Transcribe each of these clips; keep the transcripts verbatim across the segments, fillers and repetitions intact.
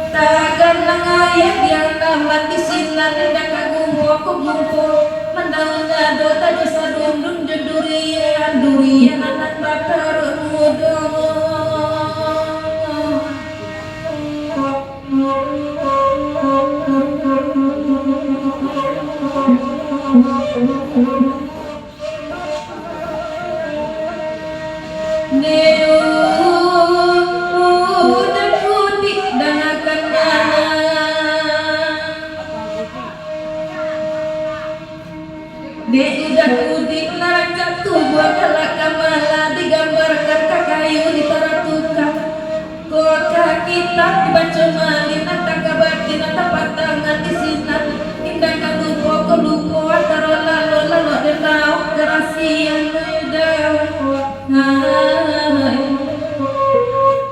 Taganang aia di andaman di sinan, indak ka gumpo ko gumpo, mandaun ado tajo sadundun jo durian, durian anak bataruak mudo. Dek Uda Kudik dangakan anak. Dek Uda Kudik nan rancak tubuah galak kamala, digambarkan ka kayu ditaratukan. Kok ka kitab dibaco malin, nan takabatin, nan tapatangan di sinan, indak ka lupo ko lupo antaro lalok-lalok den tahu karasian Uda. Hai,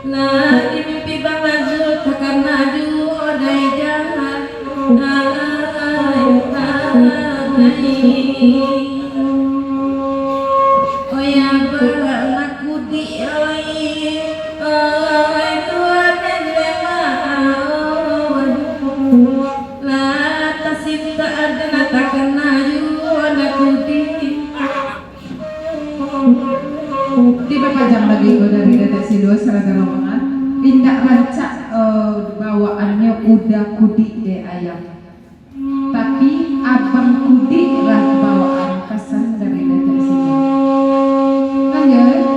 lah dimimpi Bang Azul takana juo dai jahat. Hai, hai. Oi abang Kudik, oi, oi tuan nenek maun. Lah tasintak ado nan takana juo Uda Kudik. Dipapanjang lagi ko dari Datuak Siluas sarato rombongan. Indak rancak, eh, bawaannyo Uda Kudik dek ayah. Tapi Abang Kudik lah bawaan pasan dari Datuak Siluas. Lanjut.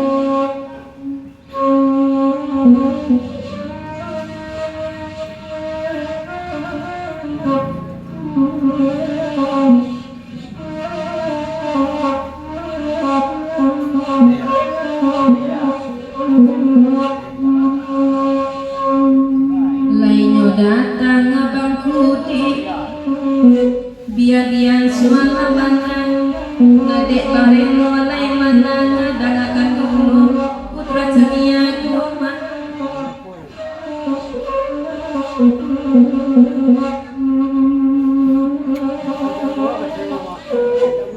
Lainyo datang Abang Kudik, bia diasuah lah manang, ngadek barelo lai manang, dangakan dulu putra caniago mah.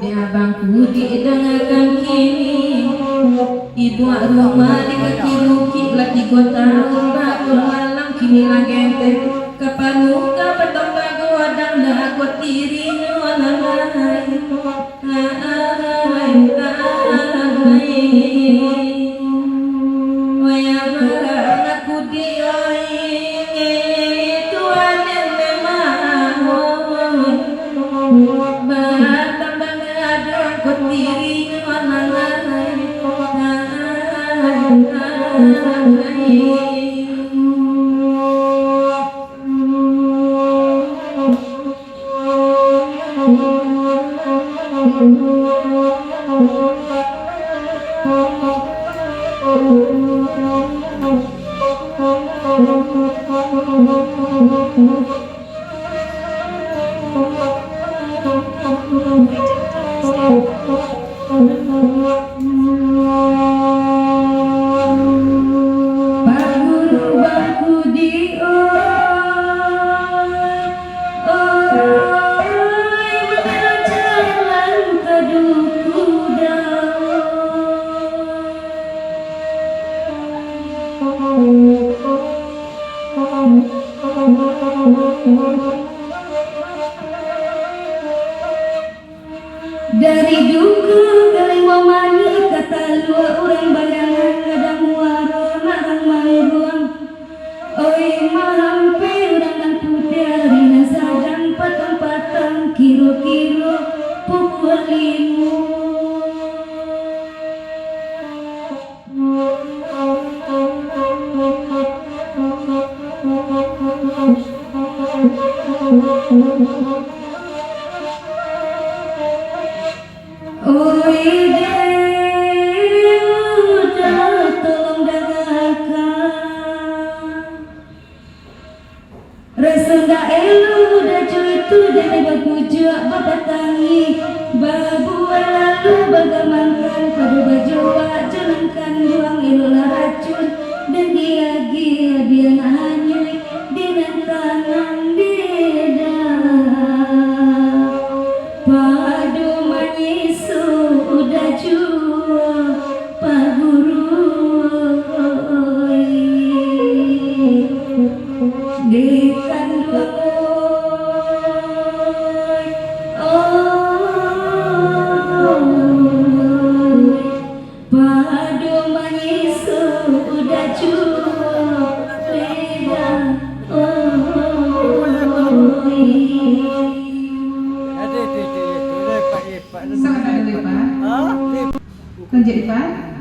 Dek Abang Kudik dangakan kini, ibuak rumah di kaki bukik lah tigo tahun baru malam, kini lah genteng, ka panuka batang bagodang, lah kuat dirinyo lah lahai. Oi abang Kudik, oi, tuan nenek maun, batambah gadang kok dirinyo nan lahai. Pak Guru Bangkudi, oi, oi, mano jalan ka Dukuda. Dari Duku ka Limau Manih, ka Talua urang Bayangan, Gadang Muaro nak rang Mangguang. Oi, mahampia urang nan putiah, ari nan sadang patang-patang, kiro-kiro pukua limo. Oi, dek, udah tolong dangakan. Raso ndak elok udah jo itu, dek bapujuak, bapatangi, babuah lalu bagamangkan, pado bajoak jo nan kanduang, eloklah racun, dan diagiah bia nan hanyuik, di nan tangan beda. Pado manyiso udah juo, Pak Guru, oi. Tunjuk, Ipan.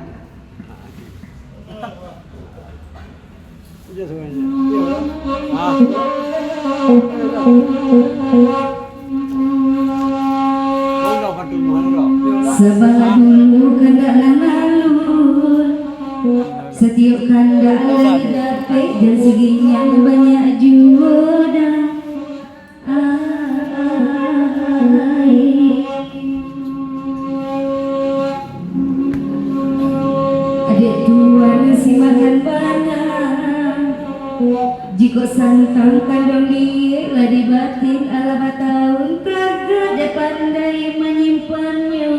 Sabalah dulu kandak nan alun, satiok kandak lai dapek, jan siginyang banyak juo dah. Ai. Adiak tuan si makan bana, jikok santang kanduang diek lah dibatin, alah batahun tagak dek pandai manyimpannyo,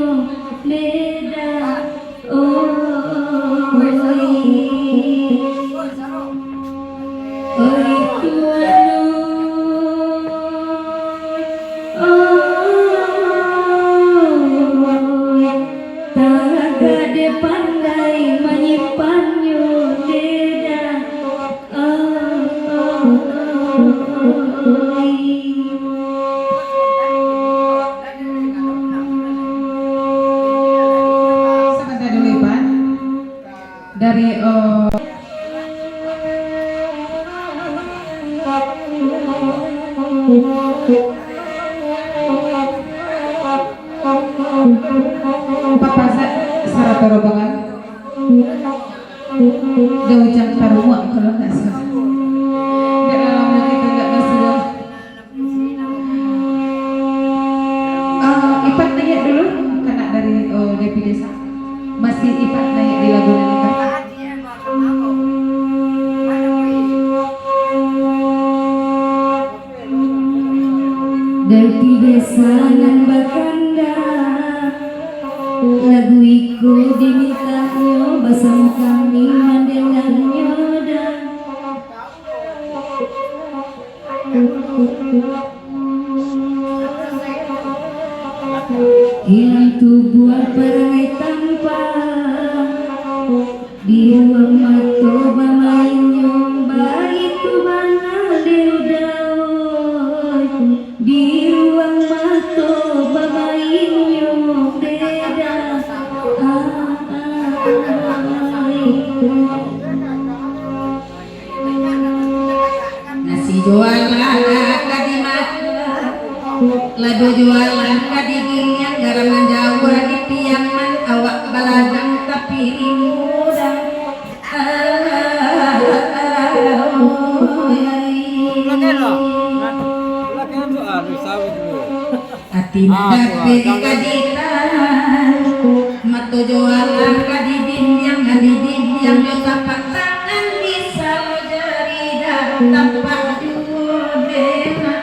deda. Oi, oi tuan, oi, tagak dek pandai manyimpannyo, deda. Sabanta dulu, Ipan. Dari, eh, Papa Zat sarato rombongan. Dah Ujang Tarumuak kalau ndak salah. Ndak lamo kito ndak basuo. Ah, Ipan naiak dulu, kanak dari, oh, D P desa. Masih Ipan naiak di lagu nan Ipan. Dari desa nan bakanda, lagu iko dimintanyo, basamo kami mandanganyo, dan hilang tubuah parangai tampan. Di ruang mato bamainnyo, baitu bana dek Uda, oi. Di ruang mato bamainnyo, deda. Ai. Nasi jo alah ka dimakan, lado jo alah ka diginiang, garam nan jauah dipiaman, awak baladang tapi rimbo dah. Ati nan dapek ka ditahan, mato jo alah ka didindiang, ka didindiang jo tapak tangan, di salo jari dah tampak juo dena.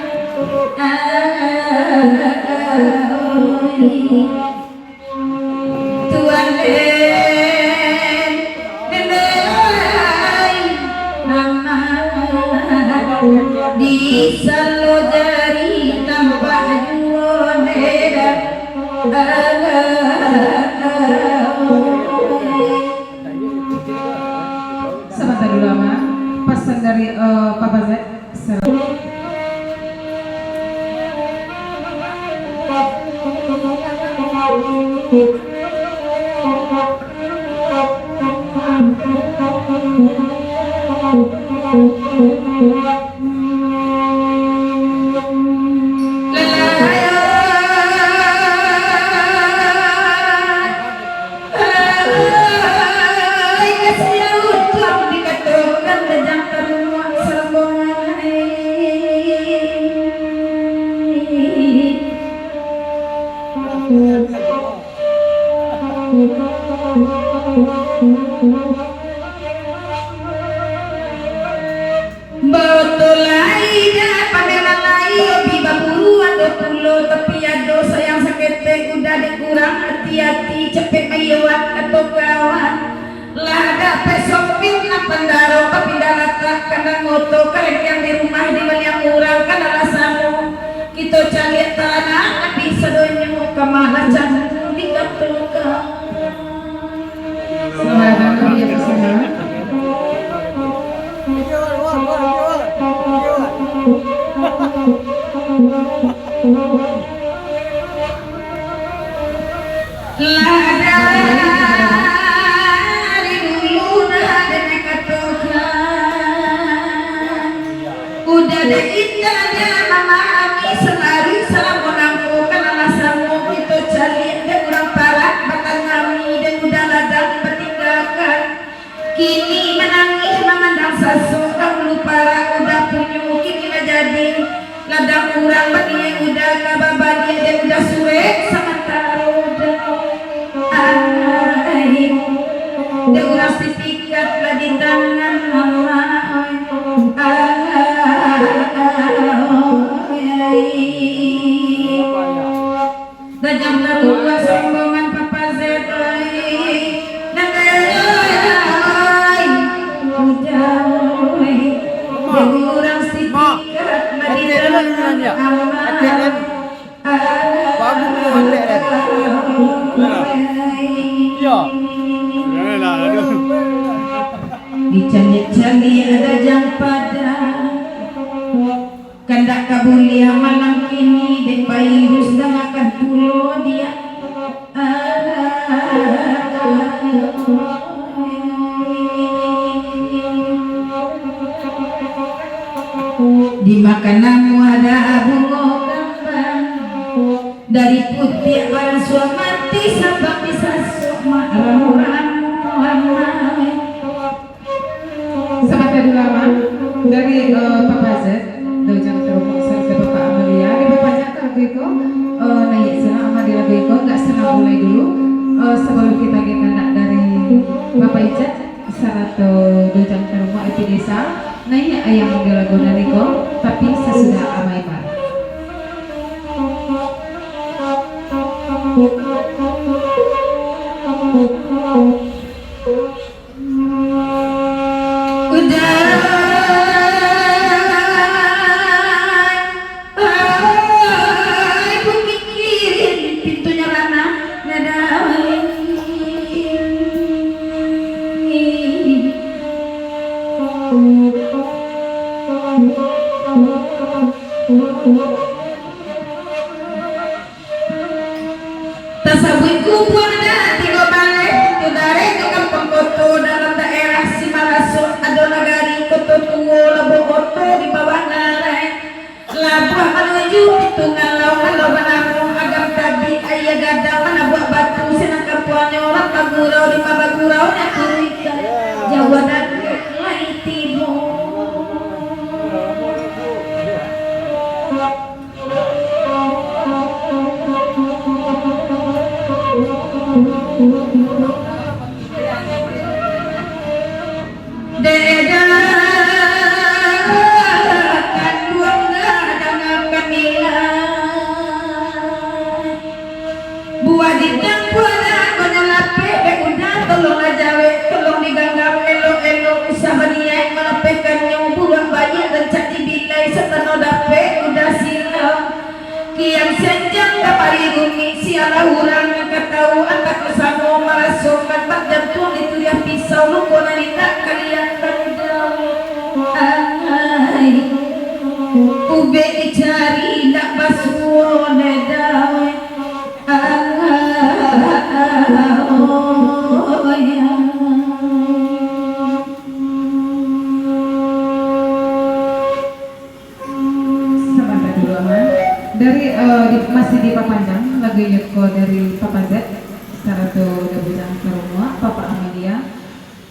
Tuan eh, denai amat, di salo jari tampak juo deda. Sabanta dulu, Ama. Pasan dari, eh, Papa Zat. Ai, kasian urang dikatokan bajang taruak sarombongan, ai. Baoto lai dah, pandai lalai, hobi baburu ado pulo, tapi ado sayang saketek, Uda dek urang ati-ati, capek maiwak atau kawan. Lah dapek sopir nan pandaro, bapindah latak kandang oto, karekeang di rumah dibaliang urang, kan alah samo. Kito caliak taranak, abih sadonyo, ka malah cando dikatokan. Selamat datang di episode. Lah ada Kadang urang baniaik uda ka babaliak, dek uda surek samantaro uda. Ai, dek urang sertifikat lah di tangan amak, oi. Ai. Dajang taruah sombongan Papa Z, oi. Nan ai, udah, oi. Dek urang sertifikat lah di tangan amak. Bagus tu, atek dia. Yo. Dicaliak-caliak Dajang Padang. Kandak ka buliah malam kini, dek virus dangakan pulo dia. Di makanan mudah bungo kambang, dari putiak barasuah mati, sabab disasok mak ramo-ramo amai. Sabanta dulu, Ama. Dari, eh, Papa Z, Dojang Tarumuk, sarto Papa Amalia. Dipapanjang lagu iko, eh, naiak senang, Ama, di lagu iko, agak senang mulai dulu. Eh, sabalum kita agiah kandak dari Papa Icat, sarato Dojang Tarumuk, Epi Desa, naiak ayang di lagu nan iko, tapi sasudah Ama Imar. Udah, ai, Bukik Kirin, pintunyo ranah, nadai. Tasabuik kubuang nan tigo baleh, tu dareh ka kampuang koto dalam daerah Simarasok, ado nagari Koto Tuo, Labuah Oto di bawah ngarai. Labuah manuju Pitu Ngalau, kalau banamo Agam Tabik, Aia Gadang, Manabuak Batu, sinan kampuangnyo Rantang Gurau, di Pabagurau, nan turuikan Jawa Dangdut lai tibo. Dek kanduang gadang kamilah. Buah di dangkuan, konyo lapeh, dek udah, tolonglah jawek, tolong diganggam elok-elok, usah baniaik malapehkannyo, buruak baiak rancak dibilai, satano dapek, udah silau. Kian senjang ka pari bumi, sialah urang nan ka tau, antak ka samo marasokan, bak jantuang dituriah pisau, luko nan indak kaliyatan dau. Angai, ubek dicari, indak basuo dek dau. Sabanta dulu, Aman. Dari, eh, di, masih dipapanjang lagu iyo ko dari Papa Z, sarato Dojang Tarumuk, Papa Amalia.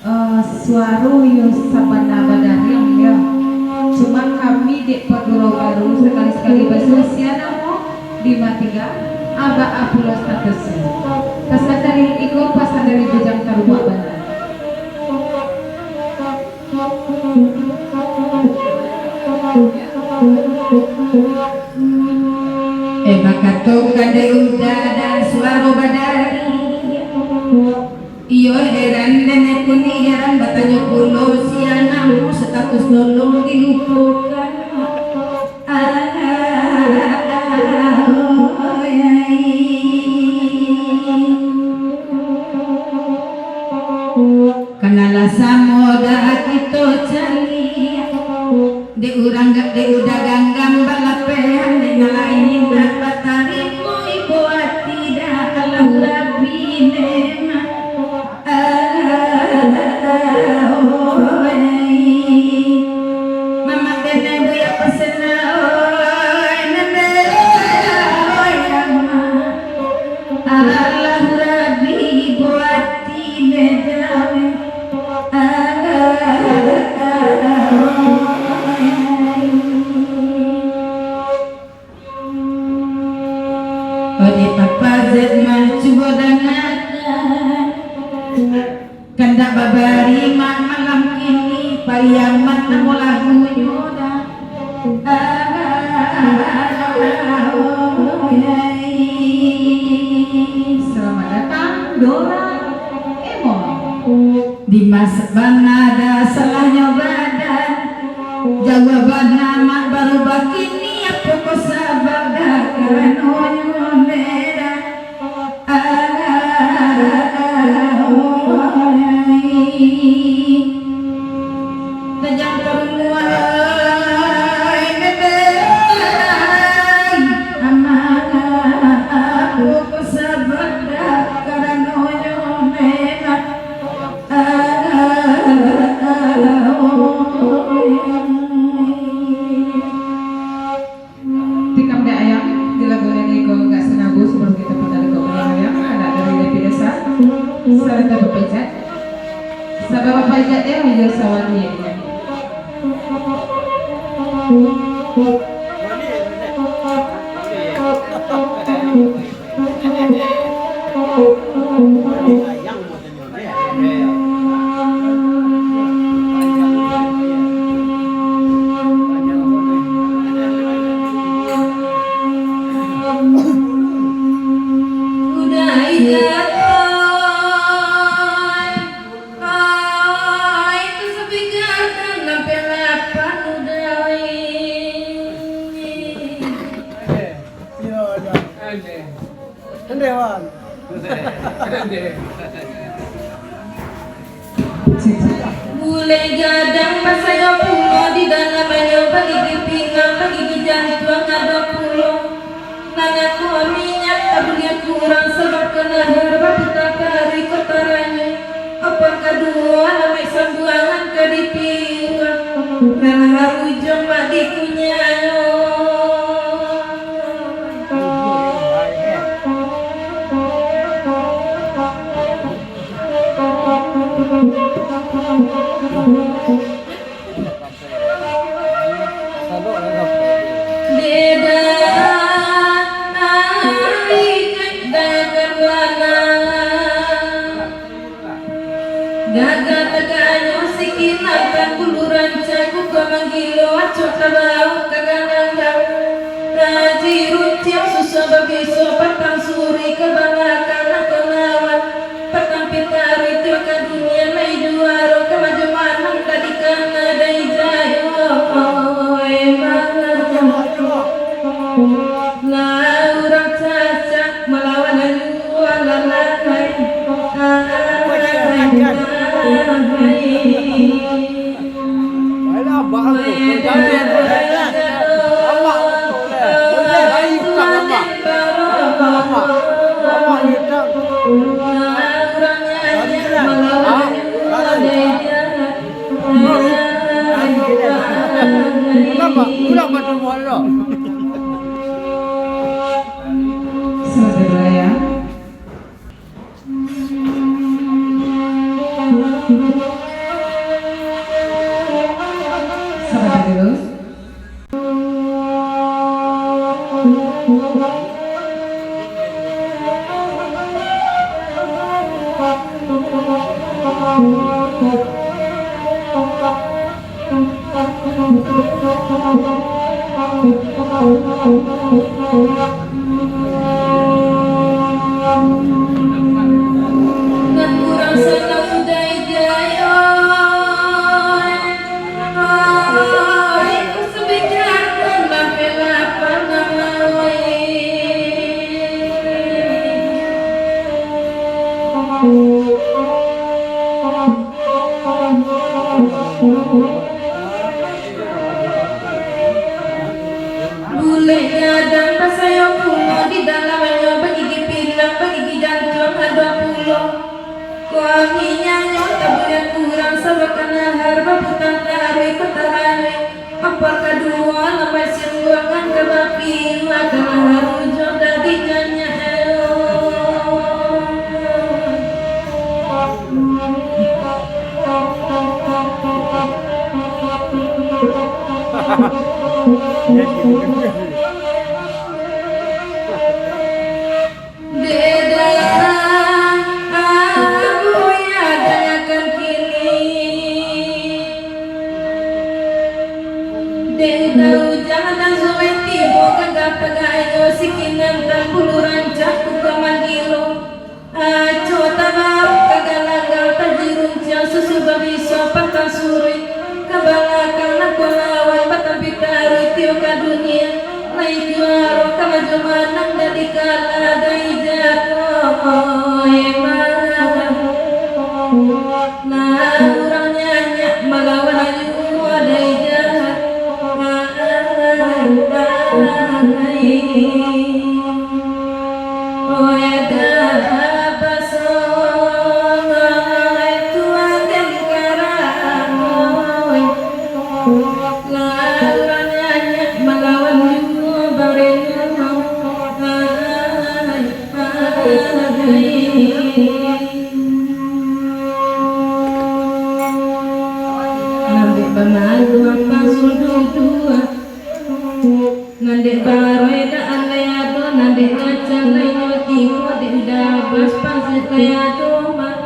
Eh, suaro iyo sabana badariang yo. Cuma kami dek pagurau baru sakali-sakali basuo sia namo di Matiga, abak a pulo statusnyo. Pasan dari iko, pasan dari Bujang Tarumuk bana. Eh, bakato ka dek udah, ada suaro badariang. Iyo heran, nenek pun heran, batanyo pulo, sia namo status nolong dilupokan. Ah, oh, ai. Kanalah samo dah kito caliak. Dek urang ga-, dek udah ganggam balapehan, dek nan lain indak batarimo, ibo ati dah, alah Rabbi nemak. Ah, oh, ai. Mamak nenek buyuak pasenau, oi, nenek, oi, amak. Alah Rabbi buati bedau. Kandak babari mak malam kini, Pariaman namo lagunyo dah. Selamat datang, Doraemon. Dimas bana dah salahnyo badan, jauah bana mak barubah kini, apo ko sabab dah karanonyo beda. Tikam dek ayang, di lagu nan iko agak sanabu, sabalun kito putar iko baliak ayang, anak dari Dapi Desa, sarata bapaijat. Sabab bapaijat, eh, jo sawani, eh. Andeh, wan. Bulek gadang basayo pulo, di dalamnyo bagigi pinang, bagigi jantuang ado pulo. Nan aku minyak tak buliah kurang, sabab ka nahar baputa taruih kota ranyuik. Apo kaduo alamaik sambuangan ka dipinang, ka nahar ujuang mak dikunyayo. Beda ai kek dagang bana. Gagah taganyo sikinang, tanggulu rancak kukuah manggilo, acok tabao ka ganandang. Taji runciang susuang babiso, patang suri ka balakang nan ko lawan. Patang pitaruih tiok ka dunia, lai juaro ka maju manang, tak dikana dai jayo. Lah urang cacak malawan ayu alalahai. Saudara ya. Sabar dulu. Nan urang sanang udah ijai, oi, oi, ku sabikar nan lapeh lapang nan oi. Bulek gadang basayo pulo, di dalamnyo bagigi pinang, bagigi jantuang ado pulo. Ko aminyaknyo tak buliah kurang, sabab ka nahar baputa taruih kota ranyuik. Apo kaduo alamaik sambuangan ka bapilah, ka nahar ujuang daging nyanyak. Beda, aku ya, Malu apa sududuak. Nan dek baroi dak alai ado, nan dek gacan lai nyo tibo, dek udah bas pasek lai ado mah.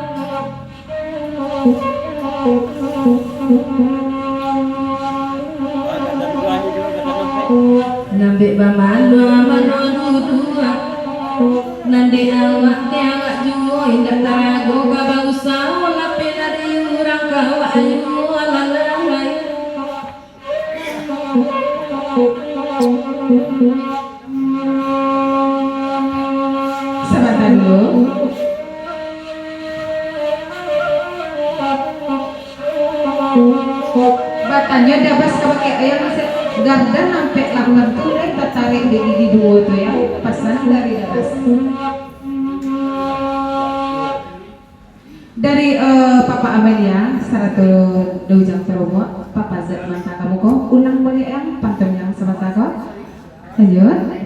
Nan dek bamalu amano duduak. Nan dek awak, dek awak juo, indak tarago ka bausaho, lapeh dari urang ka awak ayo alalai. Sabanta dulu. Batanyo Dabas kabake ayah, gardan ampek lapar tu lai tatarik di gigi duo tu, ya. Pasan dari Dabas. Dari, eh, Papa Amalia sarato Da Ujang Tarubuak, Papa Zat mantang ka muko, ulang baliak yang pantun yang sabanta ko. Lanjut.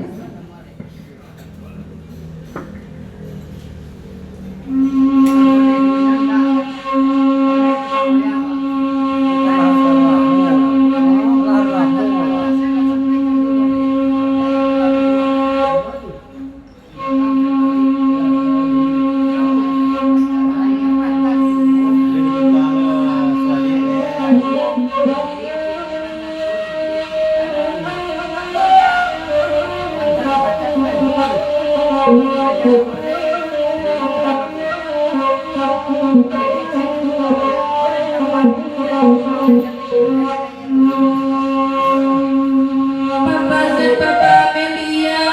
Papa Zat, Papa Amelia,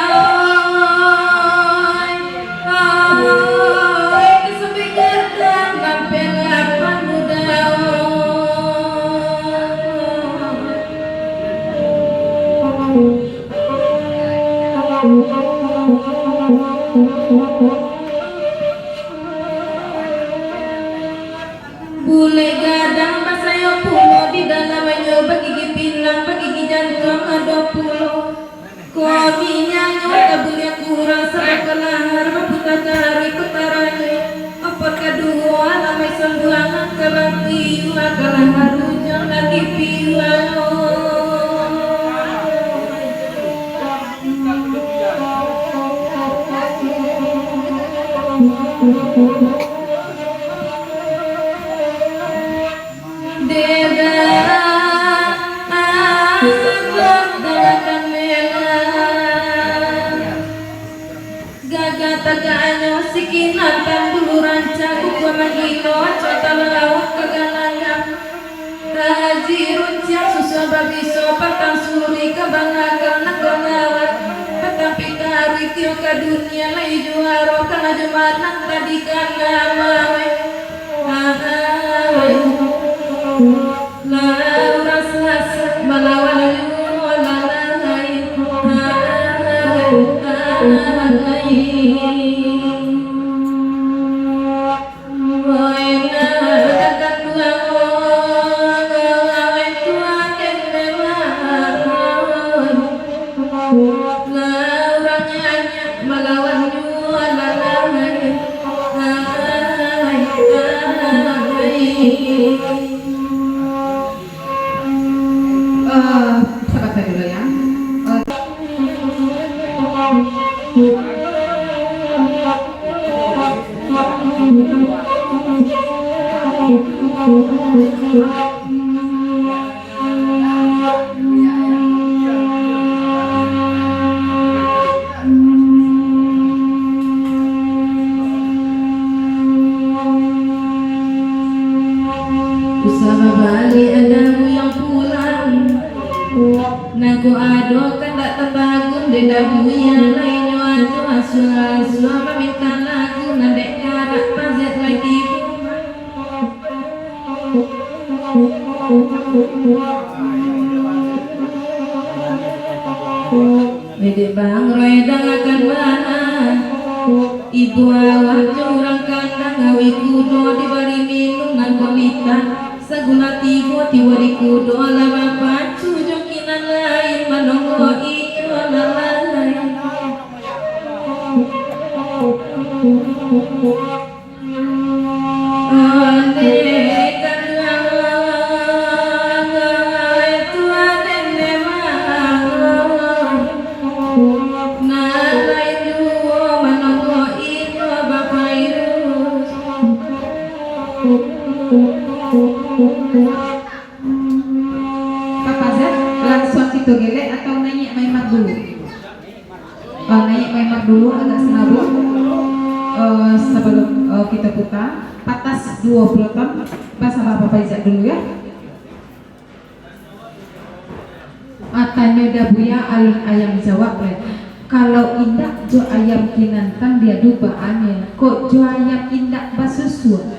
ai, ai, kesepikan dan pelah panudau. Bulek gadang basayo pulo, di dalamnyo bagigi pinang, bagigi jantuang ado pulo. Konianyo tabuliah kurang, sabab ka lahar baputa taruih ka tarangi. Opat kaduo alamai sambuangan ka baki, dua ka lahar ujang lagi piuang. Deda, ah, dalakan melah. Gagah tagaknyo sikinan tan bulu rancak, kukuah mangilo, acok talawak ka galangan. Tahaji runciang susuah babiso, patang suri ka balakang nan ka lawat. Patang pitaruih tio ka dunia, lai juaro ka laju manang tadi ka namawe. Hai, lah urang sasak malawan juo lah, hai. Hai, hai. Eh, sabanta dulu ya. Eh, Usah babaliak ado yang pulang. Nan ko ado kandak tatagun, dek dabuya lai nyo ado asuah-asuah mamintak lagu, nan dek karak pazet lai tibo. Dek Bang Roy dalakan bana, ibu awak jo urang kandang, awih kudo dibari minum nan kolita. Sagula tigo tibo di kudo, lah bapacu jo kinan lain, manonggo inyo nan lain. Ondeh kanduang. Papaza, langsuang kito gelek atau naiak main mardulu? Oh, naiak main mardulu agak sanabuang. Eh, sabalum, eh, kito puta, patas duo puluah ton, basaba Papa Izak dulu, yo. Ah, tanyo Dabuya, alun ayam jawab lai. Kalau indak jo ayam kinantang diadu baa nyo, kok jo ayam indak basusuan?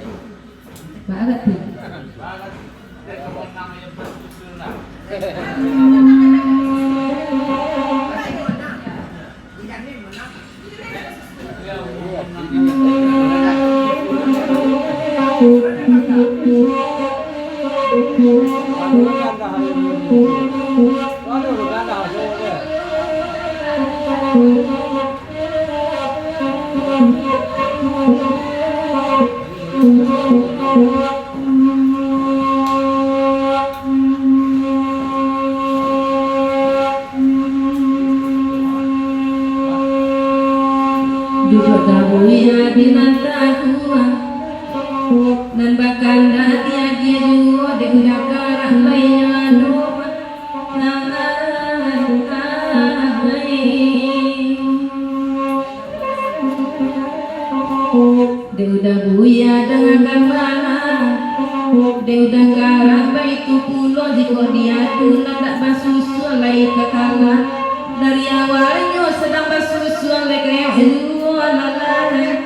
Baa tu? Duduak Dabuya di nan takuah, nan bakandak diagiah juo dek Uda Karak lai nyo ado. Dek Uda Buya dangakan bana, dek Uda Karak baitu pulo, jikok diadu nan dak basusuan lai ka kalah. Dari awalnyo sadang basusuan lai ka juo lalai.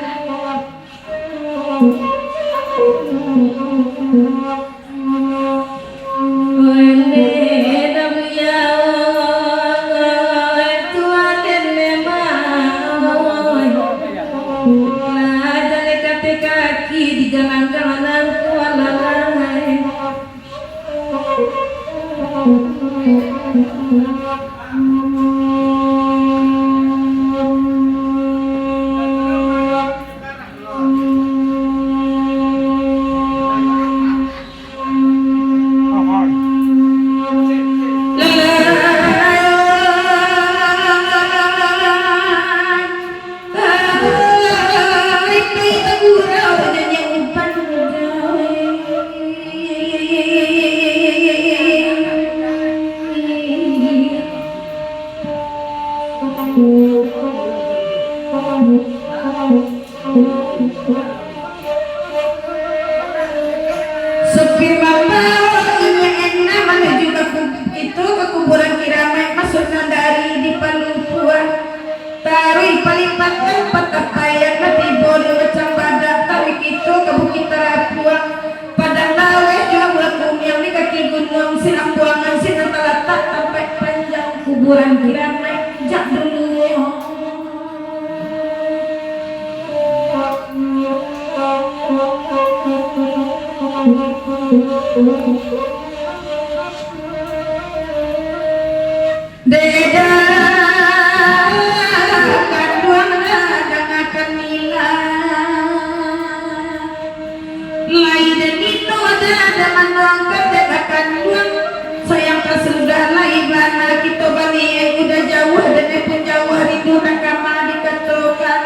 Supir mambaok inyo enam manuju ka ku-, itu, ka kuburan Kiramaik, masuaknyo dari di Palupuang. Taruih palipatan patapaian, lah tibo di Macang Badak, taruih kito ka Bukik Tarapuang. Padang Laweh jo Ambulan Kumiang, di kaki gunuang Silambuangan, sinan talatak tampek panjang kuburan Kiramaik jak dulu. Dek Uda kanduang lah dangakan nila. Lai den ino dah, dah manuangkan dek Uda kanduang. Sayang ka sudah lai bana kito baliak, Uda jauah, den pun jauah, rindu nan ka ma dikatokan.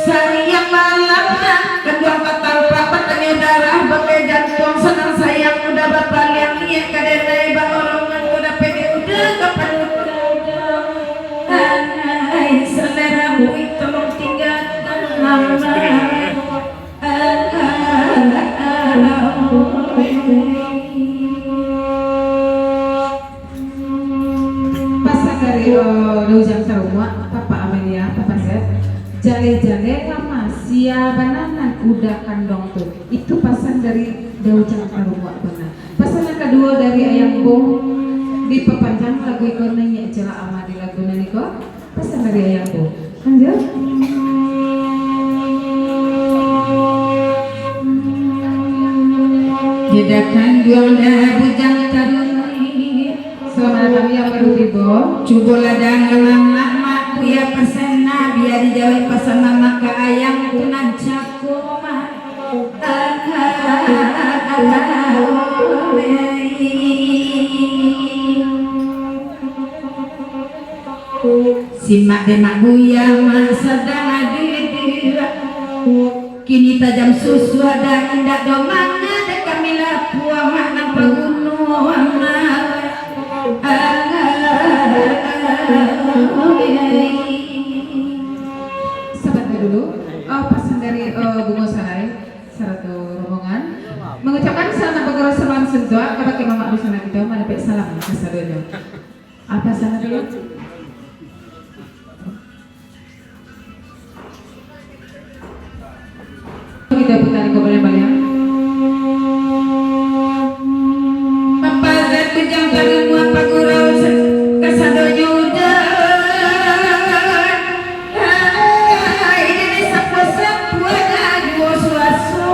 Sayang malam nan kanduang tatampak, batanyo darah bagai jantuang, sanang sayang Uda bapaliang, niaik ka denai baorongan, Uda pede Uda ka paduka Uda. Ahai salera buih, tolong tinggakan mama. Ahai. Pasan dari, eh, Daujang Tarumuak, Papa Amelia, Papa Sep. Jaleh-jaleh lama, sia bana nan Uda kanduang tu. Itu pasan dari Daujang Tarumuak bana. Pasan nan kaduo dari Ayang Bo, dipapanjang lagu iko, naiak jalak ama di lagu nan iko. Pasan dari Ayang Bo. Lanjut. Uda kanduang Daujang Tarumuak. Selamat datang yang baru tiba. Cubolah dangakan, Mak, Mak, Buya Persena, bia dijawek pasan Mama ka Ayang tu nan cako, Mak. Simak dek Mak Buya, Mak, sadang duduak. Kini tajam susuah dah, indak doh manga dek kami lapuah, mak nan paguno amal. Sabanta dulu, eh, pasan dari, eh, Bungo Sarai sarato rombongan. Mangucapkan salamat bagaro salam santuak kabake mamak dusanak kito, mandapek salam kasadonyo. Apa salah dia? Kita putar kembali baliak. Papazan Bujang Tarumuak pagurau sa-, kasadonyo udan. Hai, dek sapuak-sapuak nan juo suaso.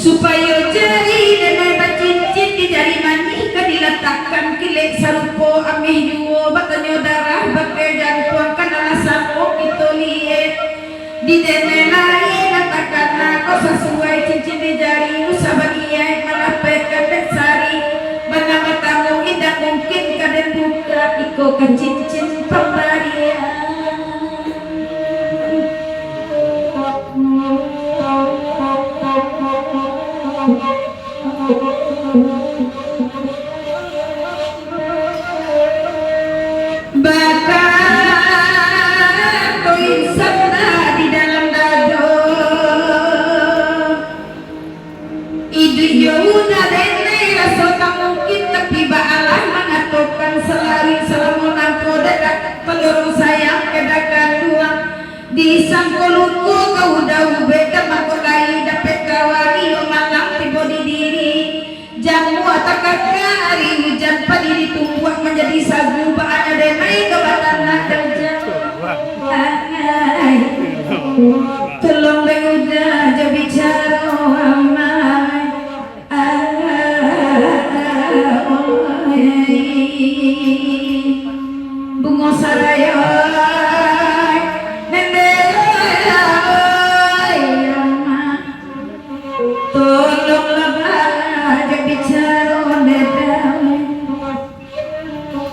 Supayo jari denai bacincin di jari manih, ka dilatakkan kilek sarupo ameh juo, batanyo darah bakeh jantuang, kan alah samo kito liek. Di denai lai nan takana ko sasuai, cincin di jari usah baniaik malapehkan dek sari. Bana batamu indak mungkin ka den buka, iko kan cincin pambarian. Bakato insan di dalam dado. Iduik jo udah denai raso tak mungkin, tapi baalah mangatokan salalu salamo nangko dadak pandorong sayang ka dagang duang. Disangko luko ka udah ubek, dan mangko lai dapek kawan iyo malang tibo di diri. Jamu atak kakak ari ujan, padi ditumbuak manjadi sagu, baanyo denai ka batanak kerja. Ai, tolong dek udah jo bicaro amai. Ai, Bungo Sarai, ai, nende, ai, amai. Tolonglah, Bah, jak bicaro, Dedang.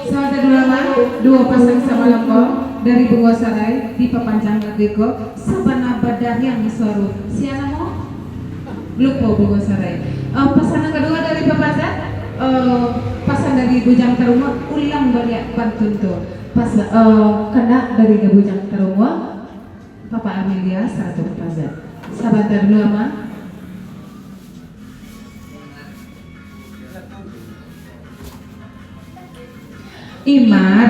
Sabanta dulu, Amang. Duo pasang samalam ko dari Bungo Sarai dipapanjang lagu ko, Sabana Badariang Suaro. Sia namo? Lupo Bungo Sarai. Eh, pasan nan kaduo dari Bapak Zat, eh, pasan dari Bujang Tarumuak, ulang baliak pantun tu. Pas, eh, kandak dari Bujang Tarumuak, Bapak Amelia sarato Bapak Zat. Sabanta dulu, Amang. Imar,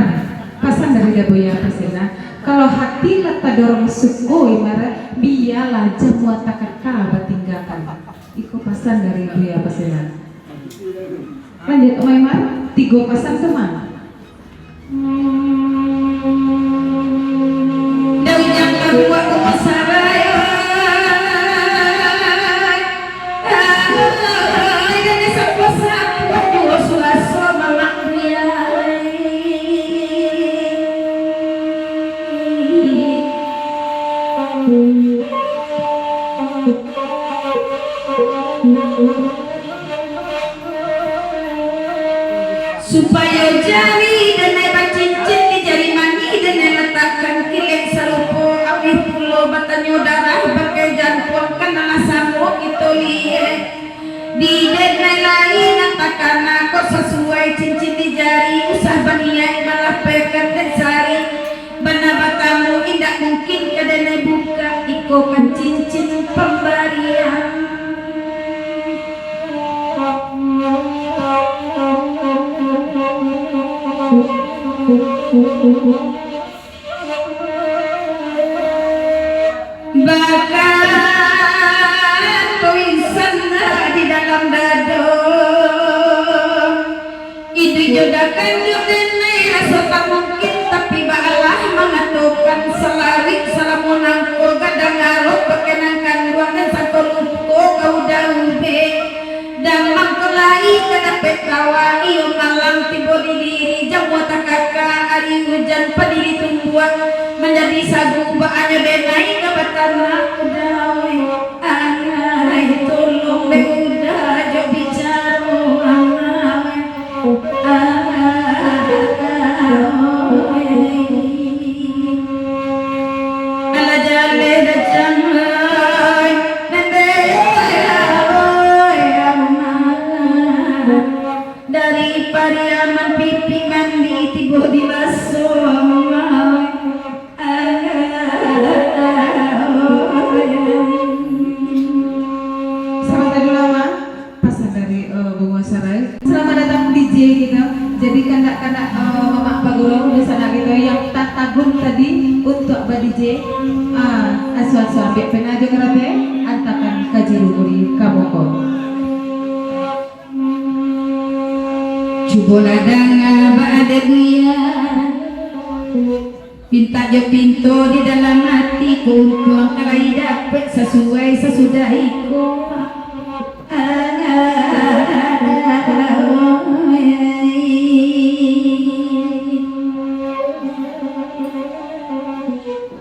pasan dari Dabuya Pasena, kalau hati lah tadorong suko, Imar, bialah jamu atak kakak batinggakan. Iko pasan dari Buya Pasena. Lanjut, Oma Imar, tigo pasan tu, Mang. Dari jam kaduo Bungo Sarai, ai, dari sapo-sapo juo suraso mamak dia. Supayo jari denai bacincin, di jari manih denai latakkan, kilek sarupo ameh pulo, batanyo darah bakeh jantuang, kan alah samo kito liek. Di denai lai nan takana, kok sasuai cincin di jari, usah baniaik malapehkan dek sari. Bana batamu indak mungkin ka denai buka, iko kan cincin pambarian. Bakato insan di dalam dado. Iduik jo dagang jo denai raso tak mungkin, tapi baalah mangatokan salarik salamo nangko gadang arok, pakai nan kanduang nan sato luko ka udah ubek. Dan mangko lai ka dapek kawa, iyo malang tibo di diri, jamuah takaka ari ujan, padi ditumbuak manjadi sagu, baanyo denai ka batanak udah, weh. Angai, tolong. Jadi kandak-kandak, eh, mamak pagurau di sanak kito yang tatagun tadi untuak ba-D J, ah, asuah-asuah ambiak pena jo karate, antakan ka Juru Mudi ka muko. Cubolah danga baa dek buya. Pintak jo pinto di dalam ati, untuang ka lai dapek sasuai sasudah iko.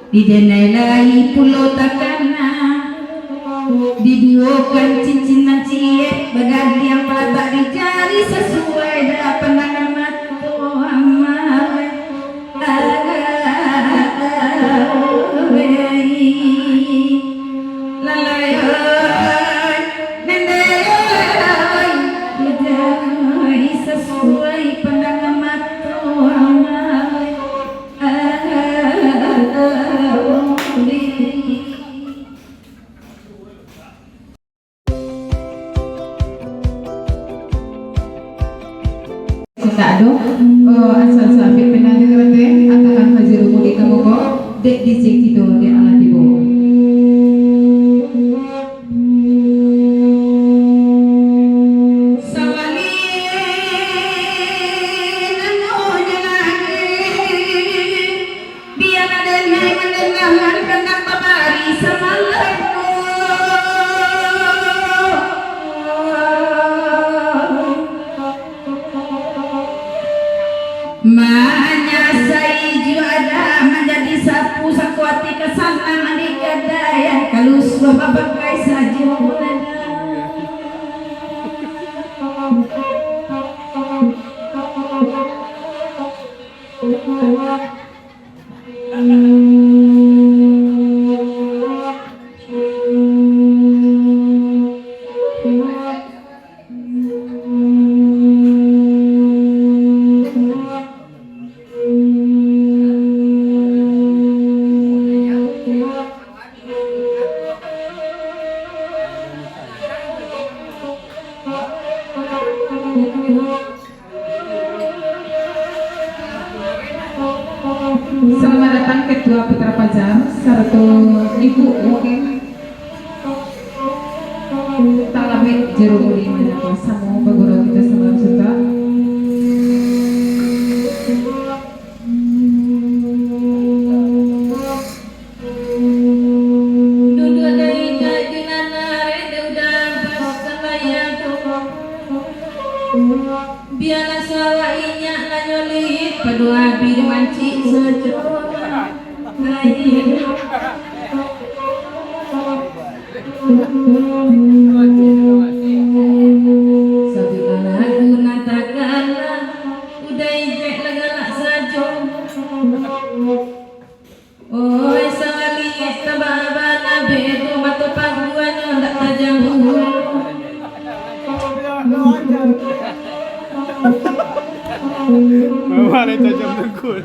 Di denai lai pulo takana, diduokan cincin nan ciek, bagaliang talatak di jari, sasuai dek pandangan mato amai. Lalai oi, nende oi, lalai sasuai pandangan mato amai. Indak doh, eh, asuah-asuah ambiak pena jo karate, antakan ka Juru Mudi ka muko, dek D J kito dek alah tibo. Sawali namonyo lagi. Bialah denai mandangakan kandak babari samalam ko. Manyasai juo adak manjadi sapu, sako ati ka sanang, adik gadai yang kalusuah bapakai sajo. Selamat datang Ketua Putra Fajar sarato Ibu Wagen Talamek Juru Mudi manyapo samo bagurau kito samalam suntuak. Duduak dai ka junana rede udah pas salayang. Bialah sawah inyak lah nyolik, pado abih dimancik sajo. Sabuiklah lagu nan tagala, udah ijek lah galak sajo. Oi, sawaliek tababana bedo mato pangguanyo ndak tajang ulu. Bawa lai tajam dengkul.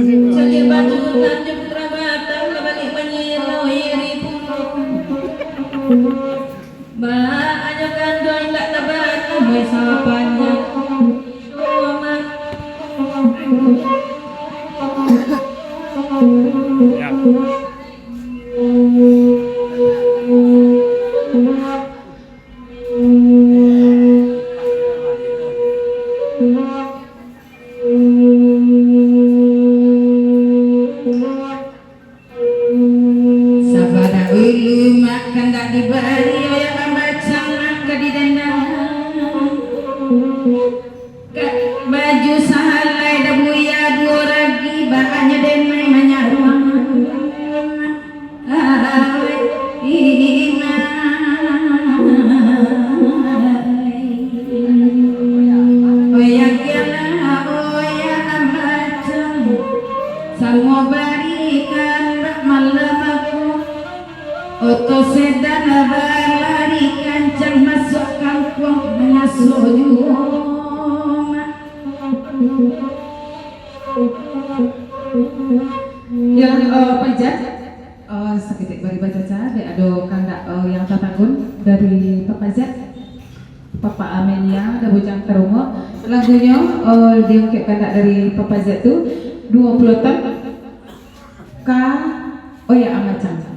Caliak batu nan jo putra batang, lah baliak manyilau iri pulo. Baa nyo kanduang indak tabana, weh, sapanjang iduik. Sabana ulu mak kandak dibari, oya mambacang mak ka didendang. Ka baju sahalai dabuya duo ragi, baaknyo denai manyaruang. Ai, inai. Oya kialah, oya ambacang. Samo barikan bak malam aku. Oto sedan balari kancang masuak kampuang, manyaso juo mak. Yo, eh, Pak Ijat, eh, saketek bari bacaca, dek ado kandak, eh, yang tatagun. Dari Papa Zat, Papa Amelia, dari Bujang Tarungo. Lagunyo, eh, diangkek kandak dari Papa Zat tu, duo puluah ton, ka Oya Amacang.